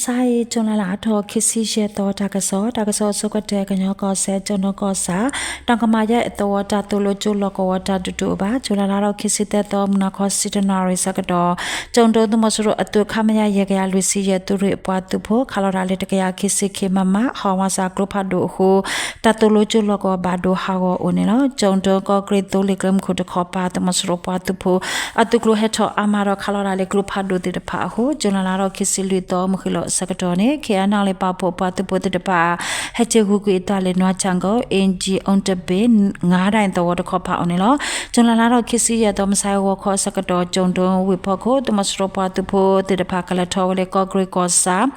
စါအံၤ ကၠူၤလါလါထီၣ်ခံဆံယဲၢ်သီ တၢ်ကစီၣ်, တၢ်ကစီၣ်အဆိကတၢၢ် ကညီကီၢ်စဲၣ် ကၠိၣ်ဒိၣ်ကီၢ်ဆၣ် တၢ်ကမၤယဲၢ်အသဝီ တၢ်သိၣ်လိကၠိလီၢ်ကဝီၤ တၢ်ဒုးတအိၣ်ဘၣ်. ကၠူၤလါလါထီၣ်ခံဆံသၢသီ မုၢ်နၤခီဆံတနၣ်ရံၣ်ဆၢကတီၢ် ကၠိၣ်ဒိၣ်သုးမီၤစိရိၤအသုး ခမရ ယဲၢ်ကယၤလွံၢ်ဆံယဲၢ် သုးရ့ၣ်အပှၤသုးဖိ ခးလီၤတၢ်လၢ တကယၤခံဆံခံ မမ ဟီၣ်ဝါစၢ်ကျိဖးဒိၣ်အဃိ တၢ်သိၣ်လိကၠိလီၢ်ကဝီၤဘၣ်ဒိဟးဂီၤအိၣ်န့ၣ်လီၤ. ကၠိၣ်ဒိၣ်ကီၢ်ကရ့ၣ်သိလ့ၣ်ကျဲမုၢ်ခိၣ်တခီပၤ သုးမီၤစိရိၤပှၤသုးဖိ အသုးကျိၤဟဲထီၣ်အါမးဒီး ခးလီၤတၢ်လၢကျိဖးဒိၣ်သ့ၣ်တဖၣ်အဃိ ကၠူၤလါလါထီၣ်ခံဆံလွံၢ်သီ မုၢ်ဃ့ၢ်လီၤအဆၢကတီၢ်န့ၣ် ခ့ၣ်အဲၣ်နၣ်လ့ၣ်ပာ်ဖှိၣ်အပှၤသုးဖိသ့ၣ်တဖၣ် ဟဲက့ၤဂုၤကွံာ်အသးလၢ နွါဆၣ်ကိၣ် အ့ၣ်ကၠံၣ်အူတဘ့ၣ် ငါးဒိုင်သဝီတခီပၤအိၣ်န့ၣ်လီၤ. ကၠူၤလါလါထီၣ်ခံဆံယဲၢ်သီ မုၢ်ဆါဂီၤခီအဆၢကတီၢ် ကၠိၣ်ဒိၣ်ဝ့ၢ်ဖီခိၣ် သုးမီၤစိရိၤပှၤသုးဖိသ့ၣ်တဖၣ် ကလဲၤထီၣ်ဝဲလၢကီၢ်ကရ့ၣ်ကီၢ်ဆၣ်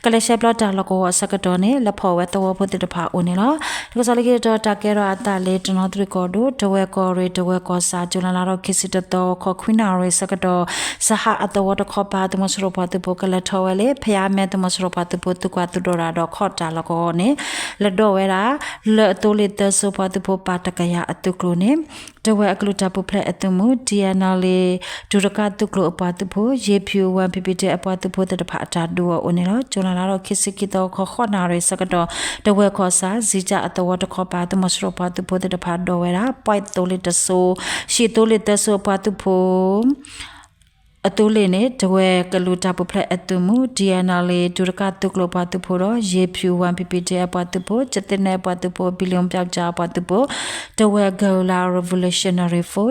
ကလဲၤရှဲပျီတၢ်လီၢ်ကဝီၤအဆၢကတီၢ်န့ၣ် လဲၤဖီၣ်ဝဲသဝီဖိသ့ၣ်တဖၣ်အိၣ်န့ၣ်လီၤ. တၢ်ကစီၣ်လၢခံတတီၤ တၢ်ကဲထီၣ်အသးလၢ တနီသရံၣ်ကီၢ်ဒိၣ် တဝဲကီၢ်ရ့ၣ် တဝဲကီၢ်ဆၣ် ကၠူၤလါလါထီၣ်ခံဆံတသီ ဂီၤခီခွံနၣ်ရံၣ်ဆၢကတီၢ် စဟးအသဝီတခီပၤ သုးမီၤစိရိၤပှၤသုးဖိ ကလဲၤထီၣ်ဝဲလၢ ဖယါမဲ သုးမီၤစိရိၤပှၤသုးဖိ သုးကွၢ်သုးဒိးတၢ်ဒီးခီၣ်တၢ်လီၢ်ကဝီၤန့ၣ် လဲၤဒိးဝဲဒၣ် လၢအသိလ့ၣ်သၢစိၤပှၤသုးဖိပၢ်တကယၤအသုးကျိၤန့ၣ် တဝဲအကလုၢ်တၢ်ပူၤဖျဲးအသုးမုၢ် တံၢ်အဲၣ်နၣ်လ့ၣ် ဒူတကၢ်သုးကျိၤအပှၤသုးဖိ ယ့ၤဖၠူၣ် ဝၣ်ဖံးဖံးဒဲးအပှၤသုးဖိသ့ၣ်တဖၣ်အတၢ်ဒုးအီၤအိၣ်န့ၣ်လီၤ. ကၠူၤလါလါထီၣ်ခံဆံခံသီ ဂီၤခီဃိးနၣ်ရံၣ်ဆၢကတီၢ် တဝဲကီၢ်ဆၣ် စံကၠၣ်အသဝီတခီပၤ သုးမီၤစိရိၤပှၤသုးဖိသ့ၣ်တဖၣ်ဒိးဝဲဒၣ် ပွဲၣ်သိလ့ၣ်တစိၤ ဟံၣ်သိလ့ၣ်သၢစိၤအပှၤသုးဖိ အသိလ့ၣ်န့ၣ် တဝဲကလုၢ်တၢ်ပူၤဖျဲးအသုးမုၢ် တံၢ်အဲၣ်နၣ်လ့ၣ် ဒူတကၢ်သုးကျိၤအပှၤသုးဖိဒီး ယ့ၤဖၠူၣ် ဝၣ်ဖံးဖံးဒဲးအပှၤသုးဖိ ကသ့ၣ်နဲၣ်အပှၤသုးဖိ ဘံၣ်လ့ၣ်ပၠးကၠၣ်အပှၤသုးဖိ တဝဲ Guerrilla Revolutionary Force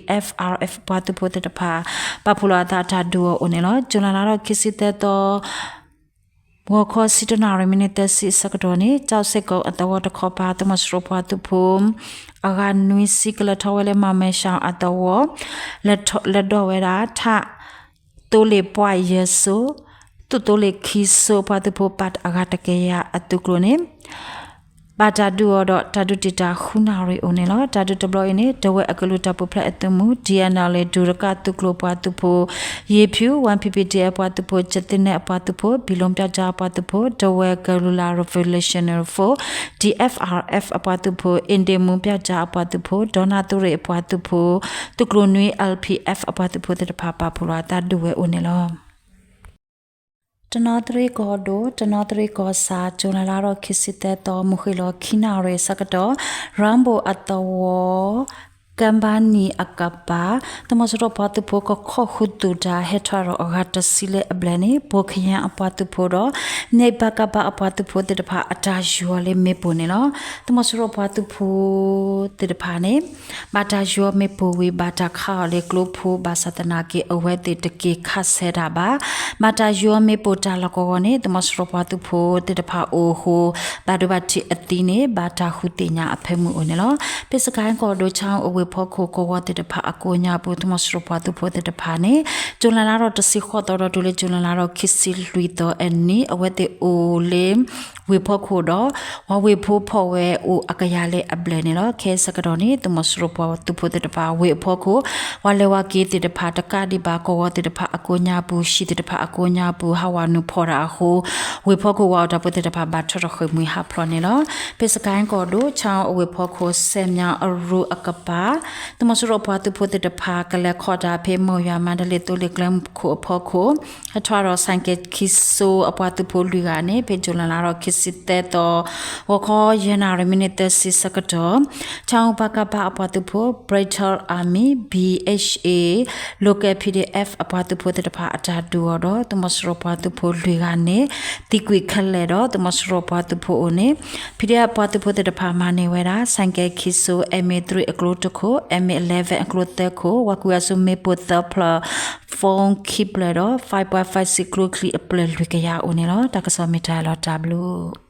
ဒံၣ်အဲၣ်ဖ်အၣ်အၣ်ဖ် အပှၤသုးဖိသ့ၣ်တဖၣ် ပာ်ဖှိၣ်လီၤအသးတၢ်ဒုးအီၤအိၣ်န့ၣ်လီၤ. ကၠူၤလါလါထီၣ်ခံဆံသၢသီ ဂီၤခီဆံတနၣ်ရံၣ် မံးနံးသၢဆံအဆၢကတီၢ်န့ၣ် ကၠီၣ်စ့ၣ်ကိၣ်အသဝီတခီပၤ သုးမီၤစိရိၤပှၤသုးဖိ အဂၤနွံဆံ ကလဲၤထီၣ်ဝဲလၢ မၤမဲၡၣ်အသဝီ လဲၤဒိးဝဲဒၣ် ထး သိလ့ၣ်ပှဲၤယဲၢ်စိၤ သုးသိလ့ၣ်ခံစိၤ ပှၤသုးဖိပၢ်အဂၤတကယၤအသုးကျိၤန့ၣ် ဘၣ်တၢ်ဒုးအီၤဒီး တၢ်ဒုးတံာ်တာ်ဃုနၣ်ရံၣ်အိၣ်န့ၣ်လီၤ. တၢ်ဒုးတဘျီအံၤန့ၣ် တဝဲအကလုၢ်တၢ်ပူၤဖျဲးအသုးမုၢ် တံၢ်အဲၣ်နၣ်လ့ၣ် ဒူတကၢ်သုးကျိၤအပှၤသုးဖိ ယ့ၤဖၠူၣ် ဝၣ်ဖံးဖံးဒဲးအပှၤသုးဖိ ကသ့ၣ်နဲၣ်အပှၤသုးဖိ ဘံၣ်လ့ၣ်ပၠးကၠၣ်အပှၤသုးဖိ တဝဲ Guerrilla Revolutionary Force ဒံၣ်အဲၣ်ဖ်အၣ်အၣ်ဖ် အပှၤသုးဖိ အ့ၣ်ဒ့ၣ်မူပၠးကၠၣ်အပှၤသုးဖိ ဒီနၢ်သုးရ့ၣ်အပှၤသုးဖိ သုးကျိၤနွံ အၣ်လ်ပံၣ်အၣ်ဖ် အပှၤသုးဖိသ့ၣ်တဖၣ် ပာ်ဖှိၣ်လီၤအသးဒုးဝဲအိၣ်န့ၣ်လီၤ. တနီသရံၣ်ကီၢ်ဒိၣ် တနီသရံၣ်ကီၢ်ဆၣ် ကၠူၤလါလါထီၣ်ခံဆံသၢသီ မုၢ်ဃ့ၢ်လီၤခံနၣ်ရံၣ်ဆၢကတီၢ် ရၣ်ဘိၣ်အသဝီ ကၢဘါနံၣ်အကပၤ သုးမီၤစိရိၤပှၤသုးဖိကခီၣ်ဃုာ်သူၣ်တၢ် ဟဲထီၣ်ဒီးအဂၤတဆံလၢအဘျဲၣ်န့ၣ် ဘိၣ်ခယၣ်အပှၤသုးဖိဒီး နဲၣ်ဘၣ်ကးဘၣ်အပှၤသုးဖိသ့ၣ်တဖၣ် အတၢ်ယူၤအီၤလၢမ့ၣ်ပိၢ်န့ၣ်လီၤ. သုးမီၤစိရိၤပှၤသုးဖိသ့ၣ်တဖၣ်န့ၣ် ဘၣ်တၢ်ယူၤအီၤမ့ၣ်ပိၢ်ဝံၤ ဘၣ်တၢ်ခးအီၤလၢကျိဖိ ဘၣ်ဆၣ်သနာ်က့ အဝဲသ့ၣ်တက့ၤခးဆဲးတၢ်ဘၣ်. ဘၣ်တၢ်ယူၤအီၤမ့ၣ်ပိၢ်တၢ်လီၢ်ကဝီၤန့ၣ် သုးမီၤစိရိၤပှၤသုးဖိသ့ၣ်တဖၣ်အိၣ်အဃိ ဘၣ်ဒိဘၣ်ထံးအသံန့ၣ် ဘၣ်တၢ်ဃုသ့ၣ်ညါအဖၢမုၢ်အိၣ်န့ၣ်လီၤ. ဖဲစကဲၣ်ကီၢ်ဒိၣ် ဆၣ်အူအဝ့ၢ်ဖီခိၣ်ကဝီၤသ့ၣ်တဖၣ်အကိးညါပူၤ သုးမီၤစိရိၤပှၤသုးဖိသ့ၣ်တဖၣ်န့ၣ် ကၠူၤလါလါထီၣ်တဆံဃိးသီဒီးတုၤလၢကၠူၤလါလါထီၣ်ခံဆံလွံၢ်သီအနံၤ အဝဲသ့ၣ်အိၣ်လၢ ဝ့ၢ်ဖီခိၣ်ဒီး ပှၤဝ့ၢ်ဖိဖီၣ်ဝဲအိၣ်အကယၤလၢအဘျဲၣ်န့ၣ်လီၤ. ခဲအံၤဆၢကတီၢ်န့ၣ် သုးမီၤစိရိၤပှၤသုးဖိသ့ၣ်တဖၣ် ဝ့ၢ်အဖီခိၣ် ပှၤလဲၤဝါက့ၤသ့ၣ်တဖၣ် တကးဒံးဘၣ် ကဝီၤသ့ၣ်တဖၣ်အကိးညါပူၤ ဟံၣ်သ့ၣ်တဖၣ်အကိးညါပူၤ ဟးဝးနုာ်ဖီၣ်တၢ်အဃိ ဝ့ၢ်ဖီခိၣ်ဝးအီၣ်တၢ်ဖိသ့ၣ်တဖၣ် ဘၣ်ထီၣ်ထီၣ်ဃ့ၢ်မှံဟးဖျိးန့ၣ်လီၤ. ဖဲစကဲၣ်ကီၢ်ဒိၣ် ဆၣ်အူအဝ့ၢ်ဖီခိၣ် စဲးမၠၣ်အရူအကပၤ သုးမီၤစိရိၤပှၤသုးဖိသ့ၣ်တဖၣ် ကလဲၤခီၣ်တၢ်ဖဲ မိၢ်ယွၤမၤတလ့ၣ်သိလ့ၣ်ကျဲမုၢ်ခိၣ်အဖီခိၣ် ဟဲထီၣ်ဒီး ဆိုင်ကယ် ခံစိၤအပှၤသုးဖိလွံၢ်ဂၤန့ၣ် ဖဲကၠူၤလါလါထီၣ်ခံဆံသၢသီ ဂီၤခီယဲၢ်နၣ်ရံၣ် မံးနံးသၢဆံဆၢကတီၢ် ဆၣ်အူ ပကဖ အပှၤသုးဖိ British Army, B H A, Local P D F အပှၤသုးဖိသ့ၣ်တဖၣ်အတၢ်ဒုးအီၤဒီး သုးမီၤစိရိၤပှၤသုးဖိလွံၢ်ဂၤန့ၣ် သံကွံာ်ခဲလၢာ်ဒီး သုးမီၤစိရိၤပှၤသုးဖိအိၣ်န့ၣ် P D F ပှၤသုးဖိသ့ၣ်တဖၣ်မၤန့ၢ်ဝဲဒၣ် ဆိုင်ကယ် ခံစိၤ, M A three အကျိတခိၣ်, M A eleven အကျိသၢခိၣ်, ဝၤကွံာ်အစုမ့ၣ်ပိၢ်သၢဖျၢၣ်, phone ခံဖျၢၣ်ဒီး five point five six ကျိချံအပျဲၢ်လွံၢ်ကယၤအိၣ်န့ၣ်လီၤ. တၢ်ကစီၣ်မ့ၢ်တၢ်လီၤတၢ်ဘျုး